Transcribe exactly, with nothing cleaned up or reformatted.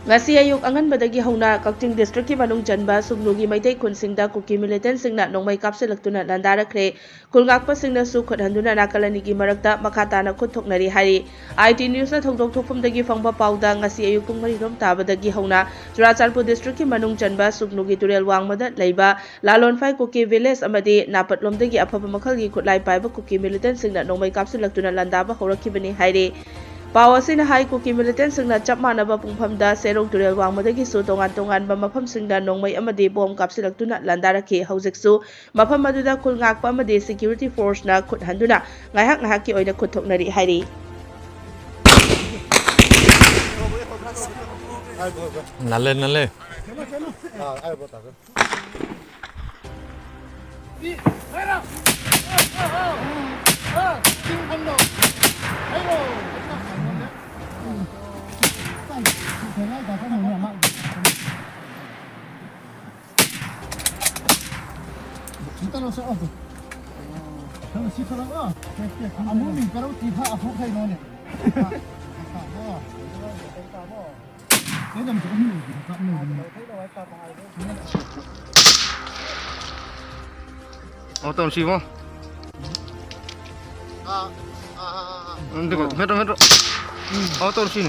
ꯉꯁꯤ ꯑꯌꯨꯛ ꯑꯉꯟꯕꯗꯒꯤ ꯍꯧꯅ ꯀꯛꯆꯤꯡ ꯗꯤꯁꯇ꯭ꯔꯤꯛꯀꯤ ꯃꯅꯨꯡ ꯆꯟꯕ ꯁꯨꯒꯅꯨꯒꯤ ꯃꯩꯇꯩ ꯈꯨꯟꯁꯤꯡꯗ ꯀꯨꯀꯤ ꯃꯤꯂꯤꯇꯦꯟꯁꯤꯡꯅ ꯅꯣꯡꯃꯩ ꯀꯥꯞꯁꯤꯜꯂꯛꯇꯨꯅ ꯂꯥꯟꯗꯥꯔꯛꯈ꯭ꯔꯦ꯫ ꯈꯨꯜ ꯉꯥꯛꯄꯁꯤꯡꯅꯁꯨ ꯈꯨꯠ ꯍꯟꯗꯨꯅ ꯅꯥꯀꯜ ꯑꯅꯤꯒꯤ ꯃꯔꯛꯇ ꯃꯈꯥ ꯇꯥꯅ ꯈꯨꯠ ꯊꯣꯛꯅꯔꯤ ꯍꯥꯏꯔꯤ꯫ ꯑꯥꯏ ꯇꯤ ꯅ꯭ꯌꯨꯁꯅ ꯊꯧꯗꯣꯛ ꯊꯣꯛꯐꯝꯗꯒꯤ ꯐꯪꯕ ꯄꯥꯎꯗ ꯉꯁꯤ ꯑꯌꯨꯛ ꯄꯨꯡ ꯃꯔꯤ ꯔꯣꯝ ꯇꯥꯕꯗꯒꯤ ꯍꯧꯅ ꯆꯨꯔꯥꯆꯥꯟꯄꯨꯔ ꯗꯤꯁꯇ꯭ꯔꯤꯛꯀꯤ ꯃꯅꯨꯡ ꯆꯟꯕ ꯁꯨꯒꯅꯨꯒꯤ ꯇꯨꯔꯦꯜ ꯋꯥꯡꯃꯗ ꯂꯩꯕ ꯂꯥꯂꯣꯟꯐꯥꯏ ꯀꯨꯀꯤ ꯚꯤꯂꯦꯖ ꯑꯃꯗꯤ ꯅꯥꯄꯠꯂꯣꯝꯗꯒꯤ ꯑꯐꯕ ꯃꯈꯜꯒꯤ ꯈꯨꯠꯂꯥꯏ ꯄꯥꯏꯕ ꯀꯨꯀꯤ ꯃꯤꯂꯤꯇꯦꯟꯁꯤꯡꯅ ꯅꯣꯡꯃꯩ ꯀꯥꯞꯁꯤꯜꯂꯛꯇꯨꯅ ꯂꯥꯟꯗꯥꯕ ꯍꯧꯔꯛꯈꯤꯕꯅꯤ ꯍꯥꯏꯔꯤ꯫ ꯄꯥꯎ ꯑꯁꯤꯅ ꯍꯥꯏ, ꯀꯨꯀꯤ ꯃꯤꯂꯤꯇꯦꯟꯁꯤꯡꯅ ꯆꯞ ꯃꯥꯟꯅꯕ ꯄꯨꯡꯐꯝꯗ ꯁꯦꯔꯧ ꯇꯨꯔꯦꯜ ꯋꯥꯡꯃꯗꯒꯤꯁꯨ ꯇꯣꯉꯥꯟ ꯇꯣꯉꯥꯟꯕ ꯃꯐꯝꯁꯤꯡꯗ ꯅꯣꯡꯃꯩ ꯑꯃꯗꯤ ꯕꯣꯝ ꯀꯥꯞꯁꯤꯜꯂꯛꯇꯨꯅ ꯂꯥꯟꯗꯥꯔꯛꯈꯤ꯫ ꯍꯧꯖꯤꯛꯁꯨ ꯃꯐꯝ ꯑꯗꯨꯗ ꯈꯨꯜ ꯉꯥꯛꯄ ꯑꯃꯗꯤ ꯁꯦꯀ꯭ꯌꯨꯔꯤꯇꯤ ꯐꯣꯔꯁꯅ ꯈꯨꯠ ꯍꯟꯗꯨꯅ ꯉꯥꯏꯍꯥꯛ ꯉꯥꯏꯍꯥꯛꯀꯤ ꯑꯣꯏꯅ ꯈꯨꯠ ꯊꯣꯛꯅꯔꯤ ꯍꯥꯏꯔꯤ꯫ ꯅꯜꯂꯦ, ꯅꯜꯂꯦ꯫ Auto sih mo. Hindi ko, metro, metro. Auto sih.